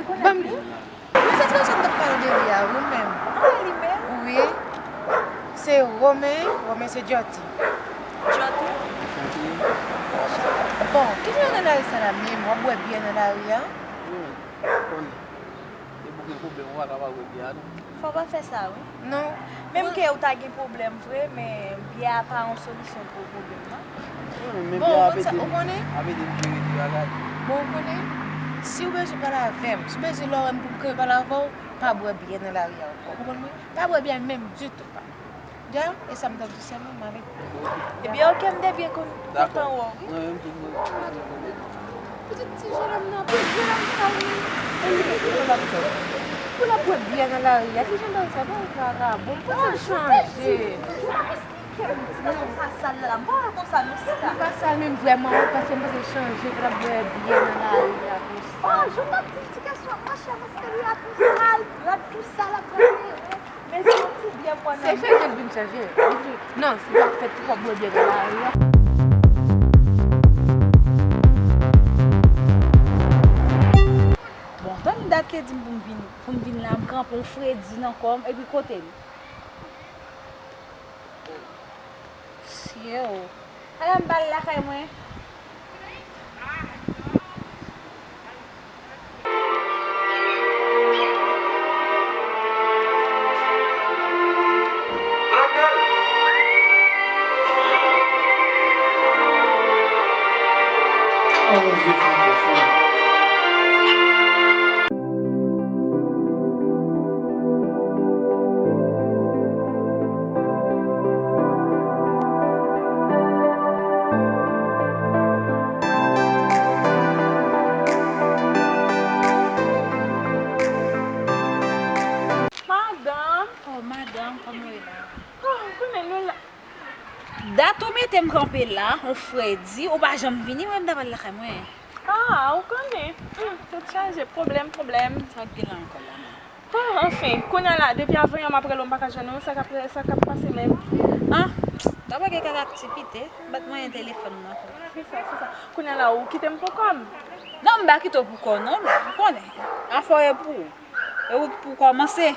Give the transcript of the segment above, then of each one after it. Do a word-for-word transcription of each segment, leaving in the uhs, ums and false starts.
Ban m di. Mwen santi konsa m t ap pale de li a, wi, menm. Ah, li menm? Wi. Se Romen, Romen se Jòti. Jòti? Bon, kijan nan lari sa la menm? W ap bwè byè nan lari a? Wi, konnen. Depi w gen pwoblèm, ou pa ka pa bwè byè a, non. Fò w pa fè sa, wi. Non. Menm ke ou ta gen pwoblèm vre, men byè a pa yon solisyon pou pwoblèm nan. Wi, men, men bon, byè a ap ede m, ap ede m jere ti bagay. Bon, ou konnen, si w bezwen pale avè m, si w bezwen lè w wè m pou m kanpe pale avè w, pa bwè byè nan lari a ankò. Ou konprann mwen? Pa bwè byè menm ditou, pa. Dayè, e sa m t ap di sèlman, m avèk. Ebyen, oke, m te byen kon-, kontan wè w, wi. Mwen menm tou, mwen, mwen, mwen, mwen. Pitit ti jenòm nan, pitit jenòm sa, wi. E li, pou l ap bwè byè nan lari a, ki jan bagay sa, bagay vagabon, pou sa l chanje. Ou pa konsa l la, m pa wè l konsa non, sista. Li pa sal menm vrèman, wi, paske m panse l chanje, pou l ap bwè byè nan lari a konsa. Oh, jan w t ap di l ti kè sou ap mache avans ke li a tou sal, rad tou sal, ap pran erè. Men se yon ti byè m pran nan men. Se chanje l vin chanje. Non, se pa fèt pou w ap bwè byè nan lari a. Bon, tann dat li di m pou m vin, pou m vin la, m kanpe yon fredi nan kò m, epi kote l? Sye o. Ala m ba l lakay mwen. Oh, vye fanm fè fanm. Madanm! Oh, madanm, kòman w ye la? Oh, ou konnen nou la. Dat ou mete m kanpe la, yon fredi, ou pa janm vini, mwen m t ap al lakay mwen. Ah, ou konnen. Hmm, tèt chaje, pwoblèm, pwoblèm. Sa k gen la ankò la menm? Ah, anfen, kounye a la, depi avanyè m ap rele w, m pa ka jwenn ou, sa k ap, sa k ap pase menm? Ah, ta pa gen kèk aktivite, m pa t manyen telefòn nan. Se sa, se sa. Kounye a la, ou kite m pou kò m? Non, m pa kite w pou kò w non, men ou konnen, afè w e pou ou. E ou pou kòmanse.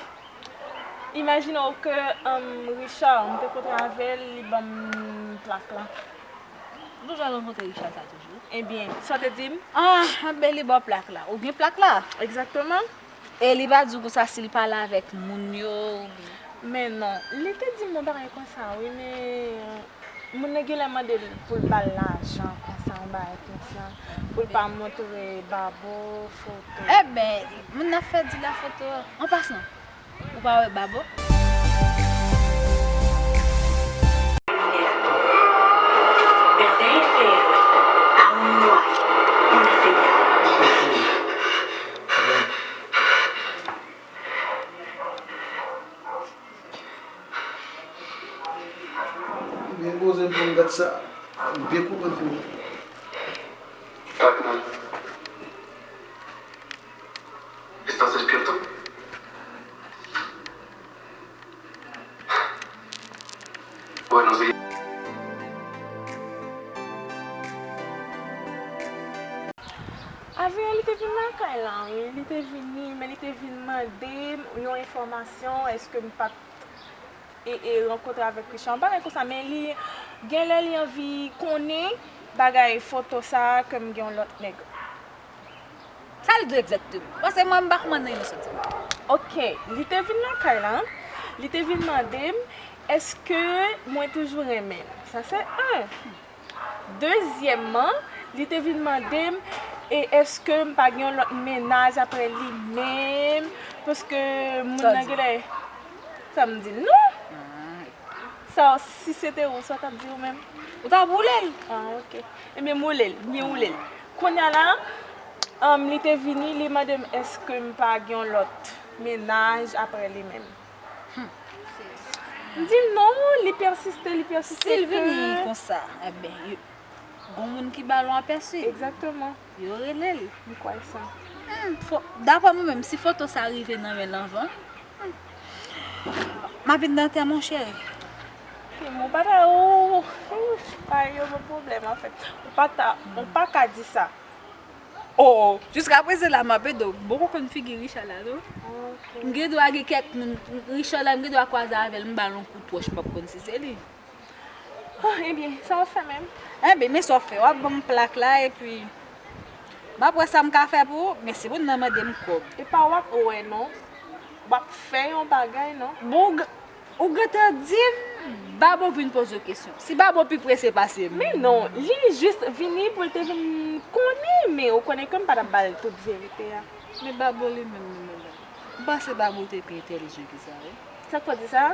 Imajine w ke, um, Richard, m te kontre avè l, li ban m plak la. Ou toujou al rankontre Richard sa toujou? Ebyen, sa w te di m? Ah, enben li ba w plak la. Ou gen plak la? Egzakteman. E li pa di w konsa si l pale avèk moun yo oubyen? Men non, li te di m yon bagay konsa wi, men moun nan genlè mande l pou l ba l lajan konsa, yon bagay konsa, pou l pa montre Babo foto. Enben, moun nan fè di la foto an pasan. Ou pa wè Babo? Byen poze m pou m gad sa. M byen konprann fim nan. Estás despierto? Buenos días. Avan yè li te vin lakay la, wi. Li te vini, men li te vin mande m yon enfòmasyon, èske m pa t e, e rankontre avèk Richard, yon bagay konsa, men li genlè li anvi konnen bagay foto sa a ke m gen yon lòt nèg. Sa l di w egzakteman? Paske mwen, m pa konprann nan inosan ti. Oke, li te vin lakay la, li te vin mande m èske mwen toujou renmen l. Sa se en. Dezyèmman, li te vin mande m, e èske m pa gen yon lòt mennaj apre li menm, paske moun nan genlè, sa m di l non. Sa, si se te ou, sa w t ap di ou menm? Ou t ap woule l. Ah, oke. Ebyen, m woule l, m byen woule l. Kounye a la, um, li te vini, li mande m èske m pa gen yon lòt mennaj apre li menm. M di l non, li pèsiste, li pèsiste. Si l vini konsa, enben, yo, gon moun ki ba l yon apèsi. Egzakteman. Yo rele l. M kwè sa. Hmm, fo-, daprè mwen menm, si foto sa rive nan men l anvan, hmm, m ap vin nan tè, monchè. Ou pa ta, ou, ou, pa yon bon pwoblèm, anfèt. Ou pa ta, ou pa ka di sa. Oh, jiska prezan la m ap ede w. M poko konn figi Richard la non. M gen dwa gen kèk moun, Richard la, m gen dwa kwaze avè l, m ba l yon kout wòch, m pap konn si se li. Oh, ebyen, sa w ap fè menm? Enben, men sa w ap fè, w ap ban m plak la, epi m ap wè sa m ka fè pou ou, men si moun nan mande m kòb. E pa w ap wè non, w ap fè yon bagay non. Bon, ou gentan di m Babo vin poze w kesyon. Si Babo pi prese pase m. Men non, li jis vini pou l te vin konnen, men ou konnen ke m pa t ap ba l tout verite a. Men Babo li menm, li menm. M panse Babo te pi entèlijan ke sa, wi. Sa k fè w di sa?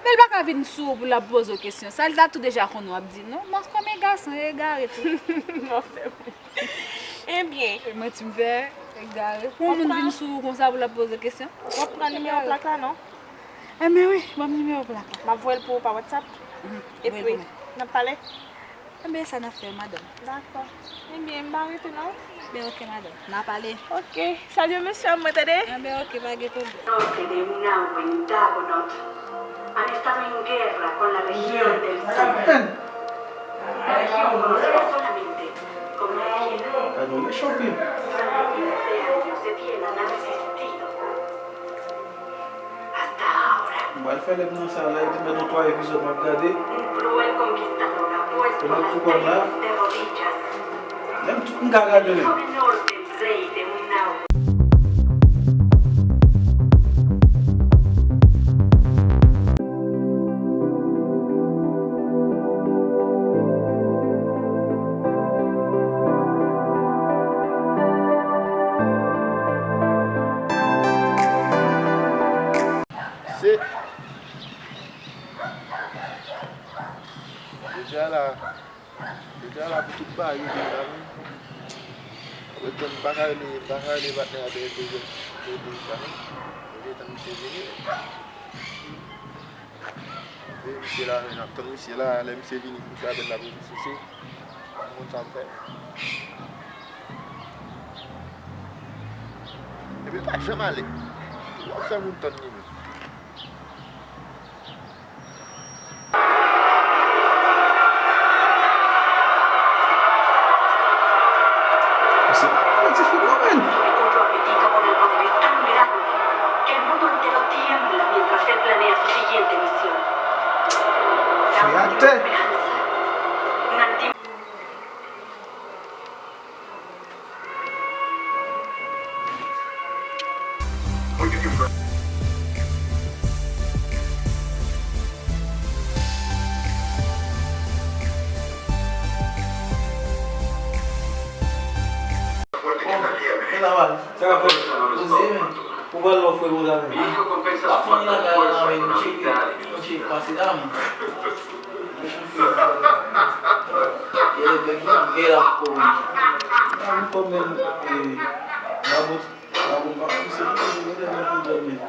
Men l pa ka vin sou ou pou l ap poze w kesyon. Sa, li ta tou deja konn w ap di non. Mwen kòm e gason, egare tou. Mwen fè mwen. Ebyen. E manti m fè, egare. Pou yon moun vin sou ou konsa pou l ap poze w kesyon. W ap pran nimewo plak la non? Enben wi, ban m nimewo plak la. M ap voye l pou ou pa WhatsApp. Epi, n ap pale. Enben, sa n ap fè, madanm. Dakò. Ebyen, m pa rete non. Ben, ok, madanm. N a pale. Ok. Salye mesye a mwen, tande? Enben, ok, pa gen pwoblèm. Norte de Unawe en Dagonaut han estado en guerra con la región del sur, una región conocida solamente como la Esquina. Durante quince años, Etienne ha resistido. Hasta ahora. M pral fè lè m nan sa la, epi mèt yon twa epizòd m ap gade. Un cruel conquistador ha puesto al país de rodillas. Menm tout m ka gade menm. Joven orden rey de Unawe. Se jodi a la, jodi a la pou tout bagay yo deja menm. Ou tann pa ka rele, pa ka rele patnè a te rele, rele deja menm. Ou te tann misye vini. Veye misye la, n ap tann misye la, lè misye vini, misye apèn la pou misye se, m konn sa m fè. Epi l pa janm ale. W ap fè moun tann li menm. Misye pa pran ti fi non, menn. Encuentra a Petito con el poder tan grande que el mundo entero tiembla mientras él planea su siguiente misión. Fè atè. Un antiguo Bon, men la, man. Sa k ap fèt? Poze, men. Ou pral lòfre konsa, men. W ap fè yon lakay la, men. Yon tchek, yon tchek pase la, men. Genlè bèk la, genlè ap kòmanse. Nan yon kòm menm, e, nan bòt, nan bòt pa, misye, misye, genlè nan pwoblèm, men.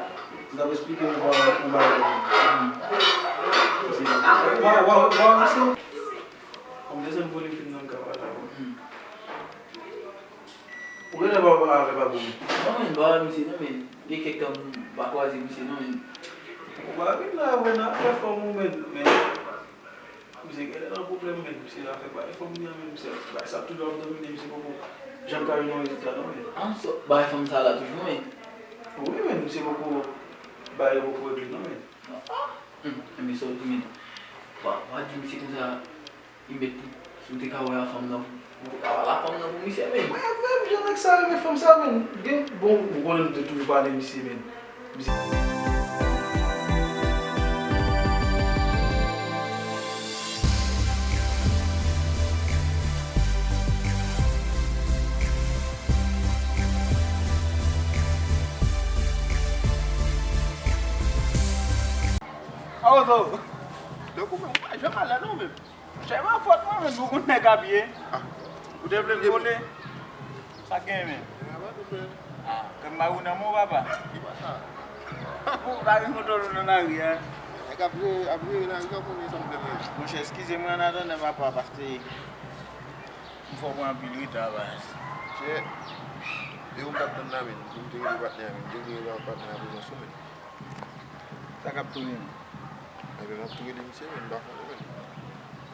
Misye ap esplike nou pa, nou pa, misye, wa, wa, wa, misye. Kòm dezyèm volè fin nan ka pale. Ou genlè pa pale avè Babo menm? Non, men, m pa wè misye non, men. Gen kèk tan m pa kwaze misye non, men. Ou pa vin la, wè nan afè fanm ou, men, men. Misye genlè nan pwoblèm, men. Misye afè bagay fanm li an, men. Misye, bagay sa ap toujou ap domine, misye poko janm ka jwenn yon rezilta non, men. Ah, so, bagay fanm sa la toujou, men. Wi, men, misye poko bagay yo poko regle non, men. Ah, hmm, men sa w di, men. Wa, wa di misye konsa. Li mèt pou, si w te ka wè a fanm nan, pou, pou w ta pale a fanm nan pou misye, men. Mwen menm, jan nèg sa renmen fanm sa, men. Gen, bon, ou konnen m te toujou pale misye, men. Misye. Awozo, tankou mwen, ou pa janm alè non, menm. Chè, pa fòt mwen menm, ou konn nèg ap ye. Ah. Ou te vle m vole? Sa k gen men? Ah, kè m pa ou nan men w, papa. Ki pa sa? Ou pa gen kontwòl ou nan lari a. Nèg ap jere, ap jere lari a, ou konnen sa m fè menm. Monchè, eskize mwen an atandan, papa, paske m fè w pran anpil reta, baz. Chè, e ou m t ap tann la menm, pou m te rele patnè a menm, m te vle rele patnè a prezans ou menm. Sa k ap tounen m? Ebyen, m ap tou rele misye, men m pa konnen, men.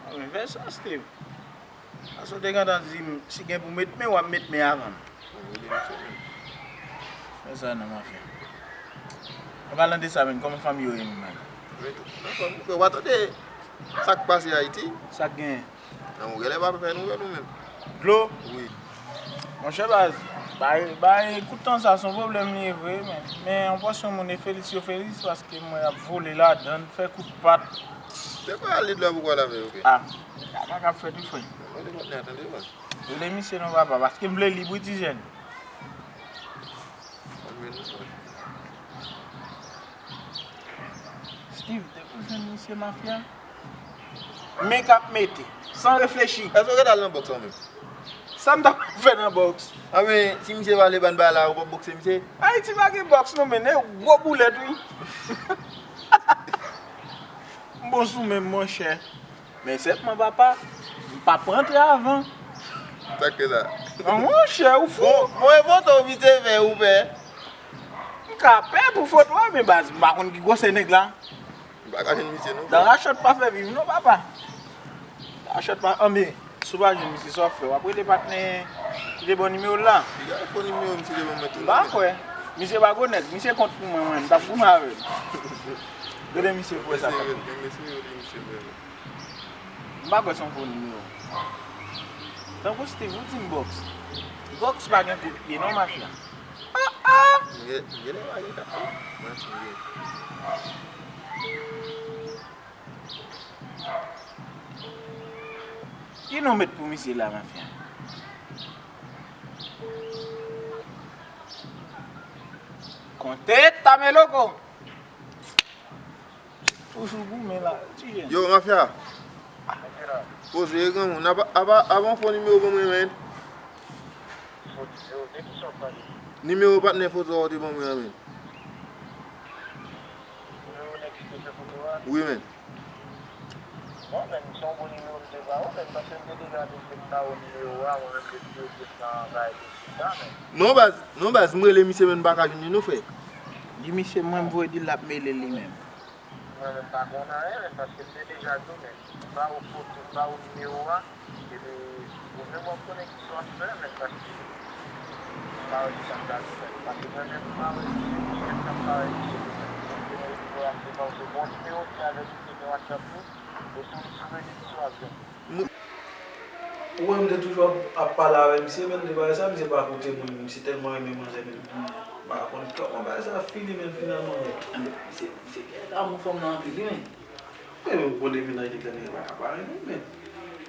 Ah, men fè sans, Steve. Paske w te gentan di m, si gen pou met men, w ap met men avan m. Bon, rele misye menm. Fè sa non, mafya. An palan de sa menm, kòman fanmi yo ye menm? Wi, tout anfòm, wi, frè, w pa tande sa k pase Ayiti? Sa k genyen? Nan ou genlè pa fè nouvèl ou menm. Dlo? Wi. Monchè baz, bay, bay kout tan sa se yon pwoblèm li ye vre, men, men yon pòsyon moun e felis yo felis paske m wè y ap vole ladan l, fè kout pat. Se pa al li dlo pou kwè lave yo ke? Ah, kaka k ap fèt wi frè. Mande patnè a tande baz. Rele misye non papa, paske m vle lib wi ti jèn. Ann vin non frè. Steve, depi w jwenn misye mafya, men k ap mete, san reflechi. Èske w gentan al nan bòks ou menm? Sa m t ap fè nan bòks? Anben, si misye pale bann bagay la, ou p ap bòkse misye? Ayiti pa gen bòks non, men e gwo boulèt wi. M bon sou men m, monchè. Men sèlman papa, m p ap rantre avan. Sa k fè sa? An monchè, ou fou? Bon, bon, e foto w vise fè ou pè. M ka pè pou foto a, men baz, m pa konn ki gwosè nèg la. M pa ka jwenn misye non. Dan rachòt pa fè viv non, papa. Rachòt pa, anben, si w pa jwenn misye, sa w ap fè? W ap rele patnè ki te ba w nimewo l la? Piga fo nimewo misye te ban mwen tou. M pa kwè. Misye pa gwo nèg, misye kont pou mwen, mwen, m t ap goumen avè l. Rele misye pou wè sa k ap fèt. Mesye, rele misye vrèman. M pa kwè se yon fo nimewo. Tankou Steve, ou di m bòks. Bòks pa gen kout pye non, mafya. Ah, ah! M gen, m genlè pa gen kat wi. Manti m gen. Ki non w met pou misye la, mafya? Konte ta men loko. Toujou goumen la, ti jèn. Yo, mafya. Poze, granmoun. Apa, apa, apa yon fo nimewo ban mwen, men. Nimewo patnè foto a w te ban mwen an, men. Wi, men. Bon, men, se yon bon nimewo m te ba ou, men, paske m te deja di se m ba ou nimewo a, mwen menm depi yo di m nan bagay de sida, men. Non, baz, non, baz, m rele misye, men m pa ka jwenn li non, frè. Di misye mwen m voye di l, l ap mele l li menm. Mwen menm pa konn anyen, men, paske m te deja di w, men, m ba ou foto, m ba ou nimewo a, epi ou menm w ap konnen ki sa w ap fè, men, paske m pa wè ki sa m ta di, men, paske mwen menm m pa wè si se misye m t ap pale misye tou, men, mwen te gen nimewo a, se pa se bon nimewo ki avèk li, te gen WhatsApp tou, e sou, sou rezo sosyo w ap jwenn li. Ou wè m te toujou ap, ap pale avè misye, men de bagay sa, misye pa koute mwen, misye tèlman renmen manzè, men m pa konn kòman bagay sa fini, men finalman, men. Misye, misye gen damou fanm nan anpil, wi, men. Wi, men ou konnen mennaj nèg la, nèg la pa ka pa renmen l, men.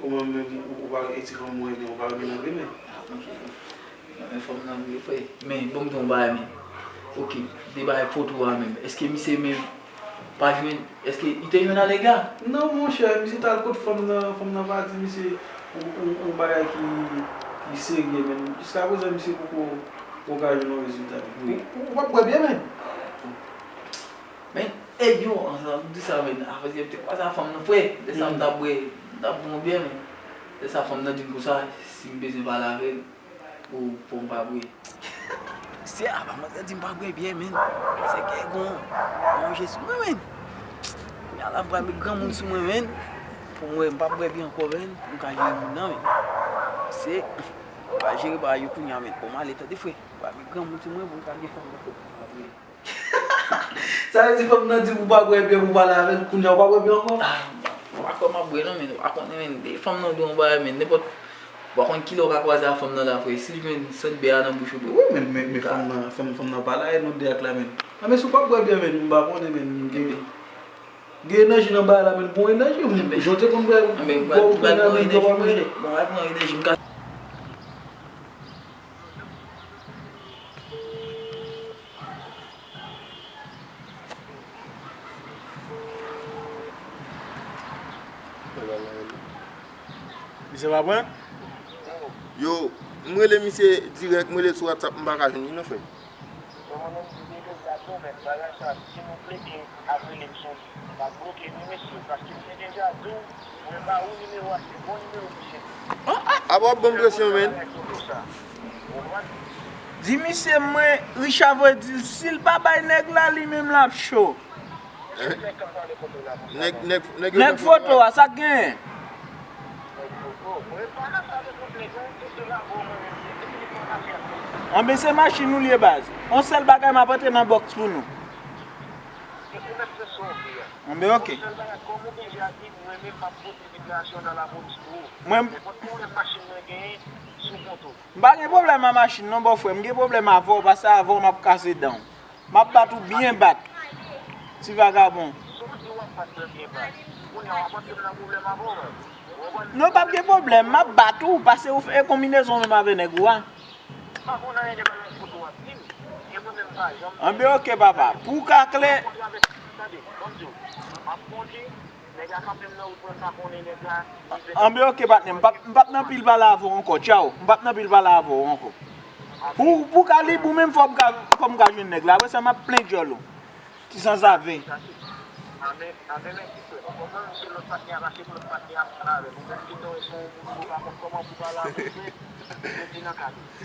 Ou menm, menm, ou, ou pa, e ti fanm ou renmen, ou pa renmen l anpil, men. Ah, monchè, non, men fanm nan vre, frè. Men, bon, m di yon bagay, men. Ok, de bagay foto a, menm. Èske misye menm pa jwenn, èske li te jwenn a nèg la? Non, monchè, misye t al kot fanm nan, fanm nan pa di misye yon, yon, yon bagay ki, ki serye, men jiskaprezan, misye poko, poko ka jwenn yon rezilta. Ou, ou, w ap bwè byen, men. Men, e yo, ansanm di sa, men, apre m te kwaze a fanm nan, frè, lè sa m t ap bwè, m t ap bwè yon byen, men. Lè sa, fanm nan di m konsa, si m bezwen pale avè l, pou, pou m pa bwè. Mesye, apa manzè di m pa bwè byen, men. Manzè gen gon, gon je sou mwen, men. Kounye a la, m pral met granmoun sou mwen, men. Pou m wè, m pa bwè byen ankò, men. Pou m ka jere moun nan, men. Mesye, m pral jere bagay yo kounye a, men. Bon, m ale, tande, frè. M pral met granmoun sou mwen, pou m ka gen fanm nan, frè, pou m pa bwè. Sa vle di fanm nan di pou w pa bwè byen, pou w pale avè l, kounye a w pa bwè byen ankò? Ah, m pa kwè m ap bwè non, men, ou pa konnen, men, de fanm nan di yon bagay, men, nenpòt, ou pa konn kilè w ka kwaze a fanm nan la, frè, si l jwenn sant bè a nan bouch ou, bwè. Wi, men, men, men fanm nan, fanm, fanm nan pa la, e nou de ak la, men. Ah, men si w p ap bwè byen, men, m pa konnen, men, gen, gen enèji nan bagay la, men, bon enèji, jan w te konn bwè, bwè ou pran nan men, bwè pa manje. Bon, al pran enèji, m ka Misye pa pran? Yo, m rele misye dirèk, m rele sou WhatsApp, m pa ka jwenn li non, frè. Bon, mwen menm, m te deja di w, men bagay sa, si nou plede ap rele m sou m ap bloke nou, mesye, paske m te deja di w, mwen ba ou nimewo a, se bon nimewo misye. Apa w ap ban m presyon, men? Di misye mwen, Richard voye di l, si l pa bay nèg la, li menm l ap cho. Nèg, nèg, nèg yo Nèg foto a, sa k genyen? Anben, se machin nou li ye, baz. On sèl bagay, m ap antre nan bòks pou nou. Anben, oke. Mwen, m pa gen pwoblèm a machin non, bòfrè. M gen pwoblèm avè w, paske avè w m ap kase dan w. M ap bat ou byen bat. Ti vagabon. Non, p ap gen pwoblèm. M ap bat ou, paske ou fè konbinezon menm avè nèg ou a. Anben, oke, papa. Pou w ka klè. Anben, oke, patnè. M p ap, m p ap nan pil pale avè w ankò. Tchaw. M p ap nan pil pale avè w ankò. Pou, pou w ka lib ou menm, fò m ka, fò m ka jwenn nèg la. Apre sa, m ap plen djòl ou. Ti sanzave.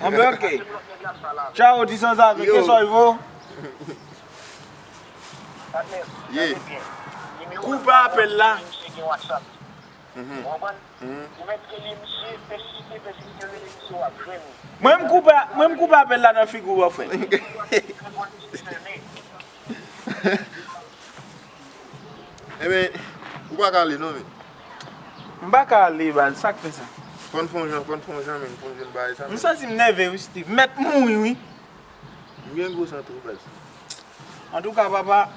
Anben, oke. Tchaw, ti sanzave. Yo. Ke soy vo. Ye. Koupe apèl la. Mhm. Mhm. Mwen, m koupe, mwen, m koupe apèl la nan figi w, bòfrè. Ebyen, ou pa ka ale non, men. M pa ka ale, baz, sa k fè sa? Fò n fè yon jan, fò n fè yon jan, men, pou n jwenn bagay sa, men. M santi m nève, wi, Steve. M mèt mouri, wi. M gen gwo san tou, baz. Antouka, papa,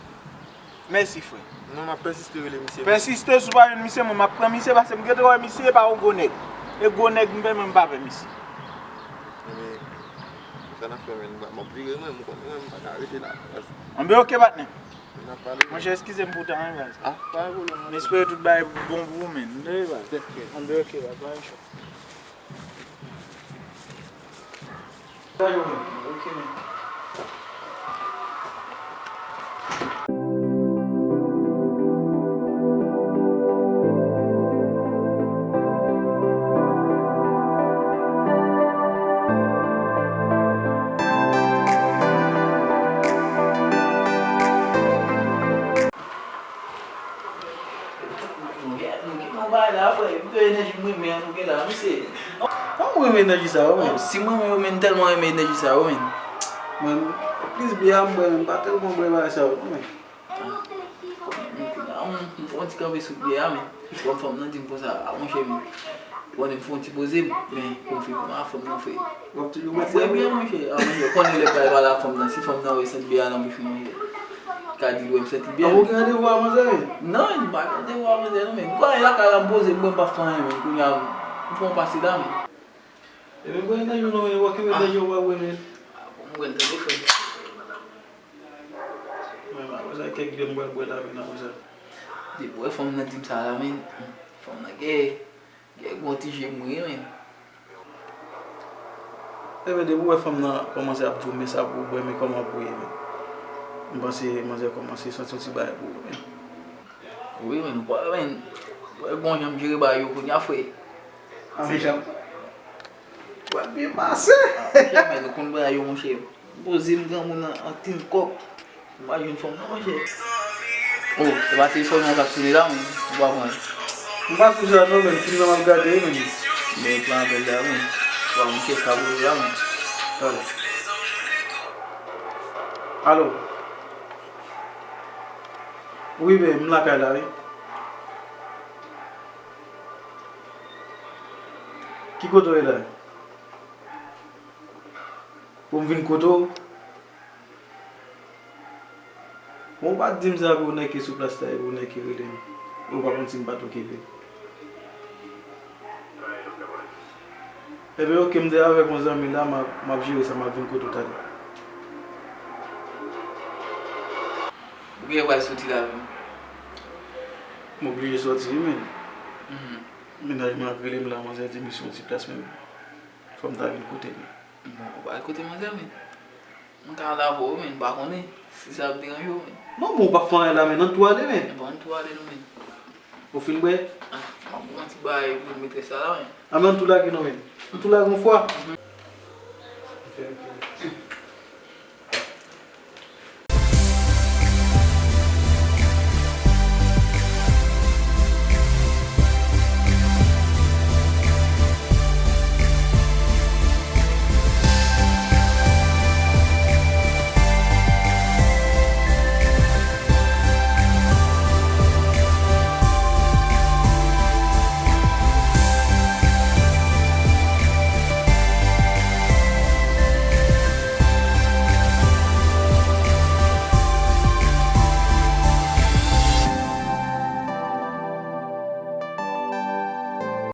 mèsi, frè. Non, m ap pèsiste rele misye. Pèsiste, si w pa jwenn misye, mwen, m ap pran misye, paske m gentan wè misye pa yon gwo nèg. E gwo nèg, m fè mwen, m pa pè misye. Ebyen, sa n ap fè, men, m ap vire, mwen, m konnen, mwen, m pa ka rete la. Anben, oke, patnè. N ap pale. Monchè, eskize m pou tan an, baz. Ah, pa gen pwoblèm, non. M espere tout bagay bon pou ou, men. Wi, baz. Anben, oke, baz, pa gen cho. Nou gen, nou gen yon bagay la, frè. Epi tou enèji m renmen an nou gen la, misye. Kòman w renmen enèji sa yo, men? Si m renmen yo, men, m tèlman renmen enèji sa yo, men. Mwen, plis byè a m bwè, men m pa tèlman bwè bagay sa yo, non, men. Ah, m, m, m fè yon ti kanpe sou byè a, men. Bon, fanm nan di m konsa, a, monchè, men. Konnen m fè yon ti poze m, men konfime a fanm nan fè. W ap toujou bwè ti byè, monchè. A, monchè, konnen lè bay bal a fanm nan, si fanm nan wè sèt byè a nan bouch mwen, monchè. Ka di l wè m sèt byè. A, ou gen randevou a manzè, wi? Non, m pa gen randevou a manzè, non, men. M konnen lakay la, m poze m, mwen pa fè anyen, men. Kounye a, m fè yon pase la, men. Epi, bwè nan jou, non, men, w ap kenbe nan jou, w ap bwè, men. A, bon, m bwè l tande, frè. Men, apre sa, kèk byè m pral bwè la, men, apre sa. Depi w wè fanm nan di m sa la, men. Fanm nan gen Gen yon ti je m ri, men. Ebyen, depi w wè fanm nan kòmanse ap di w, men sa pou w bwè, men kòman pou w ye, men? M panse manzè kòmanse santi yon ti bagay pou ou, men. Wi, men, ou pa wè, men. Ou wè, bon, jan m jere bagay yo kounye a, frè. Ah, men, jan. W ap byen pase. Ah, monchè, men, nou konn bagay yo, monchè. M poze m granmoun an, an tin kòk. M pa jwenn fanm nan, monchè. Oh, se pa telefòn nan k ap sone la, men. Ou pa pran l. M pa sou sa non, men. Fim nan m ap gade, men. Men, pran apèl la, men. Wa, m kès ka pran la, men. Talè. Alo. Wi, men, m lakay la, wi. Ki kote w ye la? Pou m vin kote w? Bon, ou pa t di m sa pou w nèk ki sou plas la, epi w nèk ki rele m. Ou pa konn si m pa t okipe. Ebyen, oke, m te avèk yon zanmi la, m ap, m ap jere sa, m ap vin kote w talè. Ou genlè pral soti la menm? M oblije soti wi, men. Mhm. Mennaj mwen ap rele m la, manzè di m li sou yon ti plas, men fò m ta vin kote l. Bon, ou pa al kote manzè, men. M ka al avè w, men, m pa konnen si sa ap deranje w, men. Non, bon, ou p ap fè anyen la, men, ann tou ale, men. Bon, ann tou ale, non, men. Ou fin bwè? Ah, m ap pran ti bagay pou metrès la, la, men. Ah, men ann tou lage, non, men. Ann tou lage yon fwa. Mhm.